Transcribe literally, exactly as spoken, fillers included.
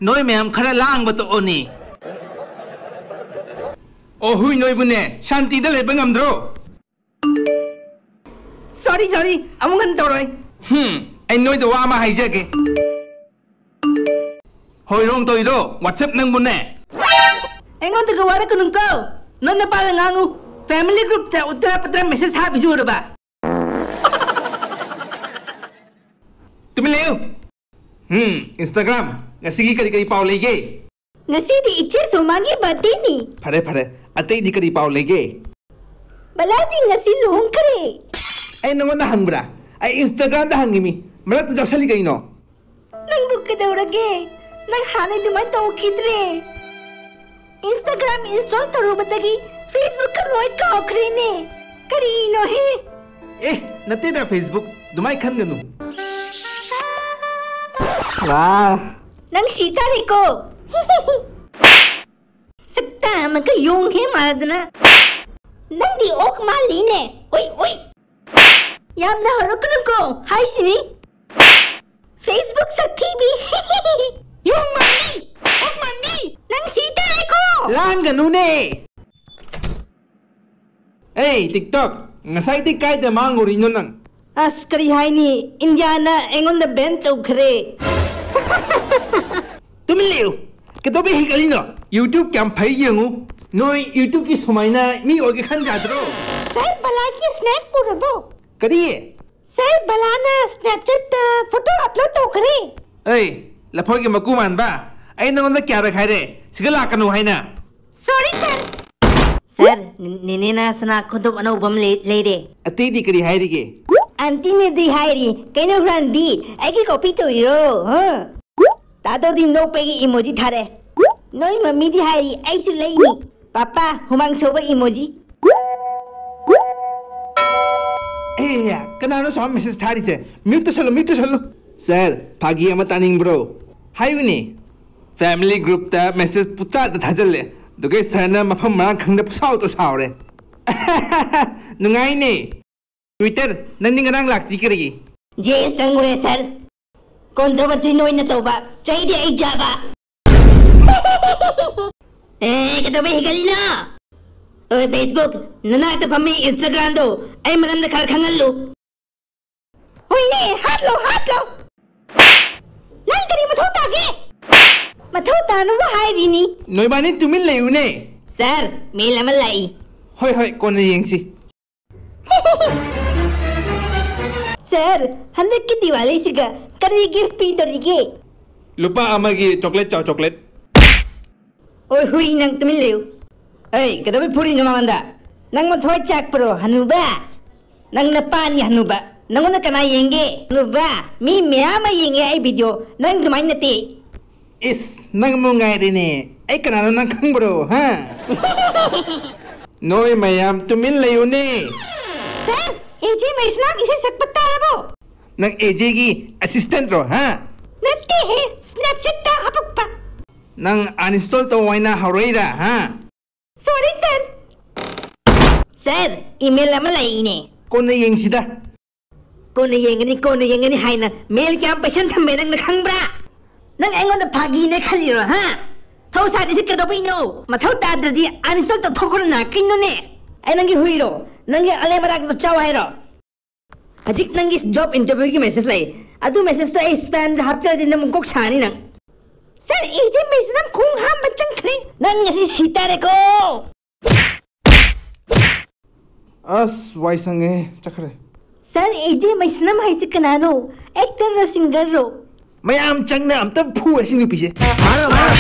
ꯅꯣꯏ ꯃꯌꯥꯝ ꯈꯔ ꯂꯥꯡꯕ ꯇꯣꯛꯑꯣꯅꯦ꯫ ꯑꯣ, ꯍꯨꯏ, ꯅꯣꯏꯕꯨꯅꯦ ꯁꯥꯟꯇꯤꯗ ꯂꯩꯕ ꯉꯝꯗ꯭ꯔꯣ? Sorry, sorry, ꯑꯃꯨꯛ ꯍꯟꯅ ꯇꯧꯔꯣꯏ꯫ ꯍꯨꯝ, ꯑꯩ ꯅꯣꯏꯗ ꯋꯥ ꯑꯃ ꯍꯥꯏꯖꯒꯦ꯫ ꯍꯣꯏ, wrong ꯇꯧꯔꯤꯔꯣ? WhatsApp ꯅꯪꯕꯨꯅꯦ꯫ ꯑꯩꯉꯣꯟꯗꯒ ꯋꯥꯔꯛꯀꯅꯨꯀꯣ꯫ ꯅꯣꯏ ꯅꯄꯥꯗ ꯉꯥꯡꯉꯨ꯫ Family groupꯇ ꯎꯠꯇ꯭ꯔꯥ ꯄꯠꯇ꯭ꯔꯥ message ꯊꯥꯕꯤꯁꯨ ꯎꯔꯕ? ꯇꯨꯃꯤꯟ ꯂꯩꯌꯨ꯫ ꯎꯝ, Instagram, ꯉꯁꯤꯒꯤ ꯀꯔꯤ ꯀꯔꯤ ꯄꯥꯎ ꯂꯩꯒꯦ? ꯉꯁꯤꯗꯤ ꯏꯆꯦ ꯁꯣꯃꯥꯒꯤ birthdayꯅꯤ꯫ ꯐꯔꯦ, ꯐꯔꯦ꯫ ꯑꯇꯩꯗꯤ ꯀꯔꯤ ꯄꯥꯎ ꯂꯩꯒꯦ? ꯕꯂꯥꯗꯤ ꯉꯁꯤ ꯂꯨꯍꯣꯡꯈ꯭ꯔꯦ꯫ ꯑꯩ ꯅꯉꯣꯟꯗ ꯍꯪꯕ꯭ꯔꯥ? ꯑꯩ Instagramꯗ ꯍꯪꯉꯤꯃꯤ꯫ ꯃꯔꯛꯇ ꯌꯥꯎꯁꯜꯂꯤ ꯀꯩꯅꯣ? ꯅꯪꯕꯨ ꯀꯩꯗꯧꯔꯒꯦ? ꯅꯪ ꯍꯥꯟꯅ ꯑꯗꯨꯃꯥꯏꯅ ꯇꯧꯈꯤꯗ꯭ꯔꯦ꯫ Instagram install ꯇꯧꯔꯨꯕꯗꯒꯤ Facebookꯀ ꯂꯣꯏ ꯀꯥꯎꯈ꯭ꯔꯦꯅꯦ꯫ ꯀꯔꯤꯅꯣꯍꯦ? ꯑꯦ, ꯅꯠꯇꯦꯗ Facebook, ꯑꯗꯨꯃꯥꯏ ꯈꯟꯒꯅꯨ꯫ ꯋꯥ꯫ ꯅꯪ ꯁꯤ ꯇꯥꯔꯦꯀꯣ꯫ ꯁꯛꯇ ꯑꯃꯒ ꯌꯣꯡ ꯍꯦ ꯃꯥꯗꯅ꯫ ꯅꯪꯗꯤ ꯑꯣꯛ ꯃꯥꯜꯂꯤꯅꯦ꯫ ꯎꯏ, ꯎꯏ꯫ ꯌꯥꯝꯅ ꯍꯧꯔꯛꯀꯅꯨꯀꯣ ꯍꯥꯏꯁꯤꯅꯤ꯫ Facebook ꯁꯛꯊꯤꯕꯤ꯫ ꯌꯣꯡ ꯃꯥꯟꯕꯤ, ꯑꯣꯛ ꯃꯥꯟꯕꯤ꯫ ꯅꯪ ꯁꯤ ꯇꯥꯔꯦꯀꯣ꯫ ꯂꯥꯡꯒꯅꯨꯅꯦ꯫ ꯑꯦ, TikTok, ꯉꯁꯥꯏꯗꯤ ꯀꯥꯏꯗ ꯃꯥꯡꯉꯨꯔꯤꯅꯣ ꯅꯪ? ꯑꯁ, ꯀꯔꯤ ꯍꯥꯏꯅꯤ, ꯏꯟꯗꯤꯌꯥꯅ ꯑꯩꯉꯣꯟꯗ ban ꯇꯧꯈ꯭ꯔꯦ꯫ ꯇꯨꯃꯤꯟ ꯂꯩꯌꯨ꯫ ꯀꯩꯗꯧꯕꯩ ꯍꯤꯒꯠꯂꯤꯅꯣ? YouTube ꯀꯌꯥꯝ ꯐꯩ ꯌꯦꯡꯉꯨ꯫ ꯅꯣꯏ YouTubeꯀꯤ ꯁꯨꯃꯥꯏꯅ ꯃꯤ ꯑꯣꯏꯒꯦ ꯈꯟ ꯌꯥꯗ꯭ꯔꯣ? ꯁꯥꯔ, ꯕꯂꯥꯒꯤ Snap ꯎꯔꯕꯣ? ꯀꯔꯤ? ꯁꯥꯔ, ꯕꯂꯥꯅ Snapchatꯇ photo upload ꯇꯧꯈ꯭ꯔꯦ꯫ ꯑꯩ, ꯂꯐꯣꯏꯒꯤ ꯃꯀꯨ ꯃꯥꯟꯕ, ꯑꯩ ꯅꯉꯣꯟꯗ ꯀꯌꯥꯔꯛ ꯍꯥꯏꯔꯦ, ꯁꯤꯒ ꯂꯥꯛꯀꯅꯨ ꯍꯥꯏꯅ? Sorry, sir. Sir, ꯅꯦ-, ꯅꯦꯅꯦꯅ ꯁꯅꯥ ꯈꯨꯗꯣꯞ ꯑꯅꯧꯕ ꯑꯃ ꯂꯩ-, ꯂꯩꯔꯦ꯫ ꯑꯇꯩꯗꯤ ꯀꯔꯤ ꯍꯥꯏꯔꯤꯒꯦ? ꯑꯟꯇꯤꯅꯗꯤ ꯍꯥꯏꯔꯤ, "ꯀꯩꯅꯣ ꯍꯨꯔꯥꯟꯕꯤ, ꯑꯩꯒꯤ copy ꯇꯧꯔꯤꯔꯣ?" ꯍꯥ? ꯇꯥꯗꯣꯗꯤ ꯅꯣꯛꯄꯒꯤ emoji ꯊꯥꯔꯦ꯫ ꯅꯣꯏ ꯃꯝꯃꯤꯗꯤ ꯍꯥꯏꯔꯤ, "ꯑꯩꯁꯨ ꯂꯩꯅꯤ꯫ ꯄꯥꯄꯥ, ꯍꯨꯃꯥꯡ ꯁꯧꯕ emoji"꯫ ꯑꯦ, ꯀꯅꯥꯅꯣ ꯁꯨꯃꯥꯏ message ꯊꯥꯔꯤꯁꯦ? Mute ꯇꯧꯁꯜꯂꯨ, mute ꯇꯧꯁꯜꯂꯨ꯫ Sir, ꯐꯥꯒꯤ ꯑꯃ ꯇꯥꯅꯤꯡꯕ꯭ꯔꯣ? ꯍꯥꯏꯕꯅꯤ꯫ Family groupꯇ message ꯄꯨꯆꯥꯗ ꯊꯥꯖꯜꯂꯦ꯫ ꯑꯗꯨꯒ sirꯅ ꯃꯐꯝ ꯃꯔꯥꯡ ꯈꯪꯗ ꯄꯨꯁꯥꯎꯗ ꯁꯥꯎꯔꯦ꯫ ꯅꯨꯡꯉꯥꯏꯅꯦ꯫ Twitter, ꯅꯪꯗꯤ ꯉꯔꯥꯡ ꯂꯥꯛꯇꯤ ꯀꯔꯤꯒꯤ? ꯖꯦꯜ ꯆꯪꯉꯨꯔꯦ ꯁꯥꯔ꯫ ꯀꯣꯟꯇ꯭ꯔꯣꯚꯔꯁꯤ ꯅꯣꯏꯅ ꯇꯧꯕ, ꯆꯩꯗꯤ ꯑꯩ ꯆꯥꯕ꯫ ꯑꯦ, ꯀꯩꯗꯧꯕꯩ ꯍꯤꯒꯠꯂꯤꯅꯣ? ꯑꯣꯏ Facebook, ꯅꯅꯥꯛꯇ ꯐꯝꯃꯤ Instagram ꯗꯣ ꯑꯩ ꯃꯔꯝꯗ ꯈꯔ ꯈꯪꯍꯜꯂꯨ꯫ ꯍꯣꯏꯅꯦ, ꯍꯥꯠꯂꯣ, ꯍꯥꯠꯂꯣ꯫ ꯅꯪ ꯀꯔꯤ ꯃꯊꯧ ꯇꯥꯒꯦ? ꯃꯊꯧ ꯇꯥꯅꯕ ꯍꯥꯏꯔꯤꯅꯤ꯫ ꯅꯣꯏꯕꯥꯅꯤ ꯇꯨꯃꯤꯟ ꯂꯩꯌꯨꯅꯦ꯫ ꯁꯥꯔ, ꯃꯦꯜ ꯑꯃ ꯂꯥꯛꯏ꯫ ꯍꯣꯏ, ꯍꯣꯏ, ꯀꯣꯟꯅ ꯌꯦꯡꯁꯤ꯫ ꯁꯥꯔ, ꯍꯟꯗꯛꯀꯤ ꯗꯤꯋꯥꯂꯤꯁꯤꯒ ꯀꯔꯤ ꯒꯤꯐ ꯄꯤꯗꯣꯔꯤꯒꯦ? ꯂꯨꯄꯥ ꯑꯃꯒꯤ ꯆꯣꯀ꯭ꯂꯦꯠ ꯆꯥꯎ, ꯆꯣꯀ꯭ꯂꯦꯠ꯫ ꯑꯣꯏ ꯍꯨꯏ, ꯅꯪ ꯇꯨꯃꯤꯟ ꯂꯩꯌꯨ꯫ ꯑꯩ ꯀꯩꯗꯧꯕꯩ ꯐꯨꯔꯤꯅꯣ ꯃꯉꯣꯟꯗ? ꯅꯪ ꯃꯊ꯭ꯋꯥꯏ ꯆꯥꯛꯄ꯭ꯔꯣ, ꯍꯅꯨꯕ? ꯅꯪ ꯅꯄꯥꯅꯤ, ꯍꯅꯨꯕ꯫ ꯅꯪꯉꯣꯟꯗ ꯀꯅꯥ ꯌꯦꯡꯒꯦ, ꯍꯅꯨꯕ? ꯃꯤ ꯃꯌꯥꯝ ꯑꯃ ꯌꯦꯡꯉꯦ ꯑꯩ ꯚꯤꯗꯤꯑꯣ, ꯅꯪ ꯑꯗꯨꯃꯥꯏꯅ ꯅꯠꯇꯦ꯫ ꯏꯁ, ꯅꯪ ꯑꯃꯨꯛ ꯉꯥꯏꯔꯦꯅꯦ꯫ ꯑꯩ ꯀꯅꯥꯅꯣ ꯅꯪ ꯈꯪꯕ꯭ꯔꯣ, ꯍꯥ? ꯅꯣꯏ ꯃꯌꯥꯝ ꯇꯨꯃꯤꯟ ꯂꯩꯌꯨꯅꯦ꯫ ꯁꯥꯔ, ꯑꯦ ꯖꯦ ꯃꯩꯁꯅꯥꯝ ꯏꯁꯩ ꯁꯛꯄ ꯇꯥꯔꯕꯣ? ꯅꯪ ꯑꯦ ꯖꯦꯒꯤ ꯑꯦꯁꯤꯁꯇꯦꯟꯠꯔꯣ, ꯍꯥ? ꯅꯠꯇꯦꯍꯦ, Snapchat ꯇ ꯍꯥꯄꯛꯄ꯫ ꯅꯪ uninstall ꯇꯧ ꯍꯥꯏꯅ ꯍꯧꯔꯛꯏꯔꯥ, ꯍꯥ? Sorry, sir. Sir, email ꯑꯃ ꯂꯩꯅꯦ꯫ ꯀꯣꯟꯅ ꯌꯦꯡꯁꯤꯗ꯫ ꯀꯣꯟꯅ ꯌꯦꯡꯒꯅꯤ, ꯀꯣꯟꯅ ꯌꯦꯡꯒꯅꯤ ꯍꯥꯏꯅ mail ꯀꯌꯥꯝ ꯄꯩꯁꯟ ꯊꯝꯃꯦ ꯅꯪꯅ ꯈꯪꯕ꯭ꯔꯥ? ꯅꯪ ꯑꯩꯉꯣꯟꯗ ꯐꯥꯒꯤꯅꯦ ꯈꯜꯂꯤꯔꯣ, ꯍꯥ? ꯊꯧ ꯁꯥꯗ꯭ꯔꯤꯁꯦ ꯀꯩꯗꯧꯕꯩꯅꯣ? ꯃꯊꯧ ꯇꯥꯗ꯭ꯔꯗꯤ uninstall ꯇꯧꯊꯣꯛꯈ꯭ꯔꯣꯅ, ꯀꯩꯅꯣꯅꯦ? ꯑꯩ ꯅꯪꯒꯤ ꯍꯨꯏꯔꯣ? ꯅꯪꯒꯤ ꯑꯂꯦ ꯃꯔꯥꯛꯇꯣ ꯆꯥꯎ ꯍꯥꯏꯔꯣ? ꯍꯧꯖꯤꯛ ꯅꯪꯒꯤ job interview ꯒꯤ message ꯂꯩ꯫ ꯑꯗꯨ message ꯇꯣ ꯑꯩ spam ꯗ ꯍꯥꯞꯆꯔꯗꯤ ꯅꯪ ꯃꯀꯣꯛ ꯁꯥꯅꯤ ꯅꯪ꯫ Sir, ꯑꯦ ꯖꯦ ꯃꯩꯁꯅꯥꯝ ꯈꯣꯡ ꯍꯥꯝꯕ ꯆꯪꯈ꯭ꯔꯦ꯫ ꯅꯪ ꯉꯁꯤ ꯁꯤ ꯇꯥꯔꯦꯀꯣ꯫ ꯑꯁ, ꯋꯥꯏ ꯁꯪꯉꯦ, ꯆꯠꯈ꯭ꯔꯦ꯫ Sir, ꯑꯦ ꯖꯦ ꯃꯩꯁꯅꯥꯝ ꯍꯥꯏꯁꯦ ꯀꯅꯥꯅꯣ? Actor ꯔꯣ, singer ꯔꯣ? ꯃꯌꯥꯝ ꯆꯪꯅ ꯑꯝꯇ ꯐꯨꯋꯦ ꯁꯤ ꯅꯨꯄꯤꯁꯦ꯫ ꯃꯥꯔꯣ, ꯃꯥꯔꯣ꯫